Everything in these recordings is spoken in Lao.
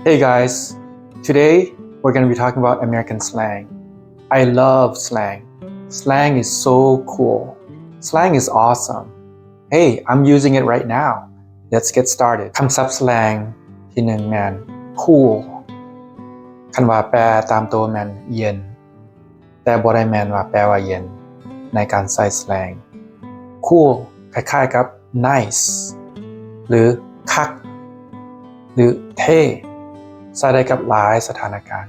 Hey guys, today we're going to be talking about American slang. I love slang. Slang is so cool. Slang is awesome. Hey, I'm using it right now. Let's get started. ຄຳສັບ slang ທີໜຶ່ງແມ່ນ cool. ຄັນວ່າແປຕາມໂຕແມ່ນເຢັນ ແຕ່ບໍ່ໄດ້ແມ່ນວ່າແປວ່າເຢັນໃນການໃຊ້ slang. Cool ຄ້າຍໆກັບ nice ຫຼື ຄັກ ຫຼື ເທ່ ໃຊ້ໄດ້ກັບຫຼາຍສະຖານະການ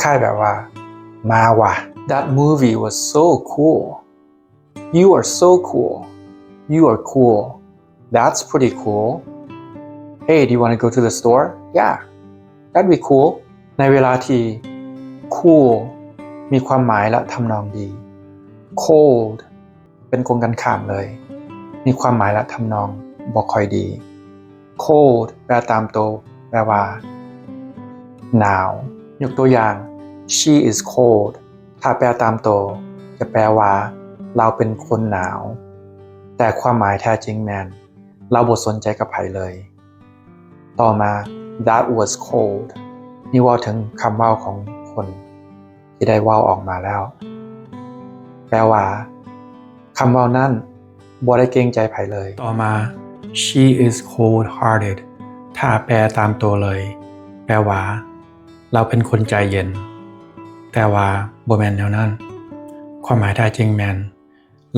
ຄ້າຍໆແບບວ່າ ມາວ່ະ That movie was so cool. You are so cool. You are cool. That's pretty cool. Hey, do you want to go to the store? Yeah, that'd be cool. ໃນເວລາທີ່ cool ມີຄວາມໝາຍ ແລະ ທຳນອງດີ, cold ເປັນກົງກັນຂ້າມເລີຍ, ມີຄວາມໝາຍ ແລະ ທຳນອງບໍ່ຄ່ອຍດີ. Cold ແປຕາມໂຕ ແປວ່າ ໜາວ. ຍົກຕົວຢ່າງ She is cold. ຖ້າແປຕາມໂຕ ຈະແປວ່າ ລາວເປັນຄົນໜາວ, ແຕ່ຄວາມໝາຍແທ້ຈິງແມ່ນ ລາວບໍ່ສົນໃຈກັບໃຜເລີຍ. ຕໍ່ມາ That was cold. ນີ້ເວົ້າເຖິງຄຳເວົ້າຂອງຄົນທີ່ໄດ້ເວົ້າອອກມາແລ້ວ ແປວ່າ ຄຳເວົ້ານັ້ນບໍ່ໄດ້ເກງໃຈໃຜເລີຍ. ຕໍ່ມາ She is cold-hearted. ຖ້າແປຕາມໂຕເລີຍ ແປວ່າ ລາວເປັນຄົນໃຈເຢັນ, ແຕ່ວ່າບໍ່ແມ່ນແນວນັ້ນ. ຄວາມໝາຍແທ້ຈິງແມ່ນ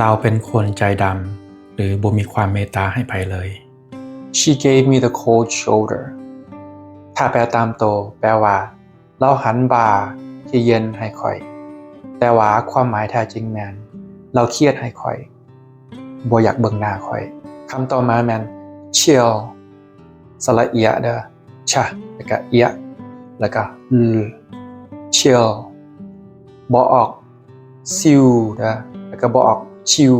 ລາວເປັນຄົນໃຈດຳ ຫຼື ບໍ່ມີຄວາມເມດຕາໃຫ້ໃຜເລີຍ. She gave me the cold shoulder. ຖ້າແປຕາມໂຕ ແປວ່າ ລາວຫັນບ່າທີ່ເຢັນໃຫ້ຂ້ອຍ, ແຕ່ວ່າຄວາມໝາຍແທ້ຈິງແມ່ນ ລາວຄຽດໃຫ້ຂ້ອຍ, ບໍ່ຢາກເບິ່ງໜ້າຂ້ອຍ. ຄຳຕໍ່ມາແມ່ນ chill. ສະຫຼະເອຍະເດີ ຊະ ແລ້ວກະເອຍະ ແລ້ວກະ ລ chill. ບໍ່ອອກ ຊິວເດີ ແລ້ວກະບໍ່ອອກ ຊິວ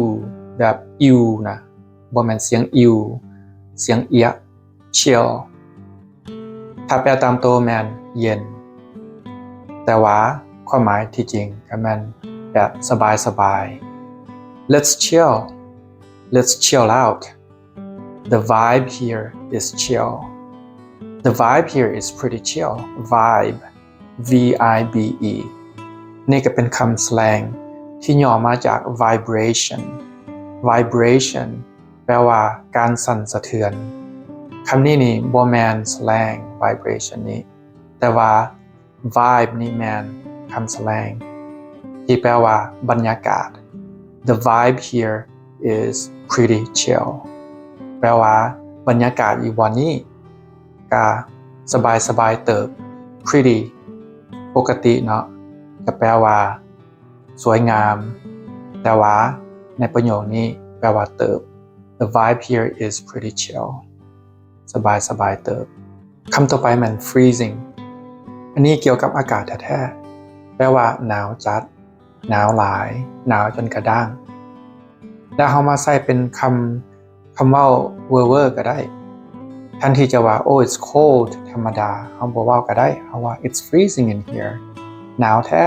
ແບບ ອິວ ນະ, ບໍ່ແມ່ນສຽງ ອິວ, ສຽງເອຍະ chill. ຖ້າແປຕາມໂຕແມ່ນ ເຢັນ, ແຕ່ວ່າຄວາມໝາຍທີ່ຈິງກະແມ່ນແບບສະບາຍໆ. Let's chill. Let's chill out. The vibe here is chill. The vibe here is pretty chill. Vibe, V I B E. ນີ້ກະເປັນຄຳ slang ທີ່ຫຍໍ້ມາຈາກ vibration. Vibration ແປວ່າການສັ່ນສະເທືອນ. ຄຳນີ້ນີ້ບໍ່ແມ່ນ slang vibration ນີ້, ແຕ່ວ່າ vibe ນີ້ແມ່ນຄຳ slang ທີ່ແປວ່າບັນຍາກາດ. The vibe here is pretty chill. ແປວ່າບັນຍາກາດຢູ່ບ່ອນນີ້ກະສະບາຍໆເຕີບ. Pretty ປົກກະຕິເນາະ ກະແປວ່າສວຍງາມ, ແຕ່ວ່າໃນປະໂຫຍກນີ້ແປວ່າເຕີບ. The vibe here is pretty chill. ສະບາຍໆເຕີບ. ຄຳຕໍ່ໄປແມ່ນ freezing. ອັນນີ້ກ່ຽວກັບອາກາດແທ້ໆ ແປວ່າໜາວຈັດ, ໜາວຫຼາຍ, ໜາວຈົນກະດ້າງ. ແລ້ວເຮົາມາໃຊ້ເປັນຄຳ ຄຳເວົ້າເວີໆກະໄດ້. ແທນທີ່ຈະວ່າ Oh, it's cold ທຳມະດາ, ເຮົາບໍ່ເວົ້າກະໄດ້, ເຮົາວ່າ It's freezing in here. ໜາວແທ້.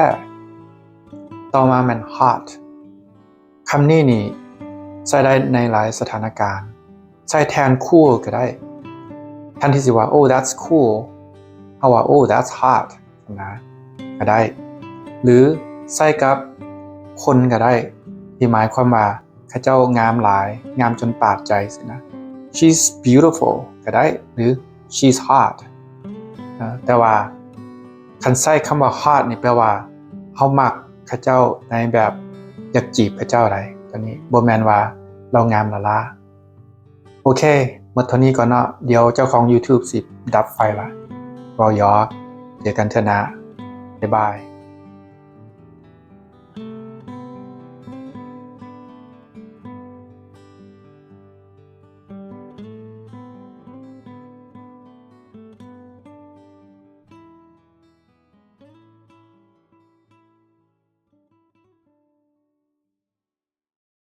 ຕໍ່ມາແມ່ນ hot. ຄຳນີ້ນີ້ໃຊ້ໄດ້ໃນຫຼາຍສະຖານະການ. ໃຊ້ແທນ cool ກະໄດ້. ແທນທີ່ຊິວ່າ Oh, that's cool ເຮົາວ່າ Oh, that's hot ນະ ກະໄດ້. ຫຼືໃຊ້ກັບຄົນກະໄດ້ ທີ່ໝາຍຄວາມວ່າເຂົາເຈົ້າງາມຫຼາຍ, ງາມຈົນປາດໃຈຊີ້ນະ. She's beautiful ກະໄດ້ ຫຼື She's hot ນະ. ແຕ່ວ່າຄັນໃຊ້ຄຳວ່າ hot ນີ້ແປວ່າເຮົາມັກເຂົາເຈົ້າໃນແບບຢາກຈີບເຂົາເຈົ້າໃດ໋. ໂຕນີ້ບໍ່ແມ່ນວ່າລາວງາມຫຼ້າໆ. ໂອເຄ ໝົດເທົ່ານີ້ກ່ອນເນາະ, ດຽວເຈົ້າຂອງ YouTube ຊິດັບໄຟລະ. ເວົ້າຫຍອກ, ເຈີກັນເທື່ອໜ້າ, ບາຍບາຍ.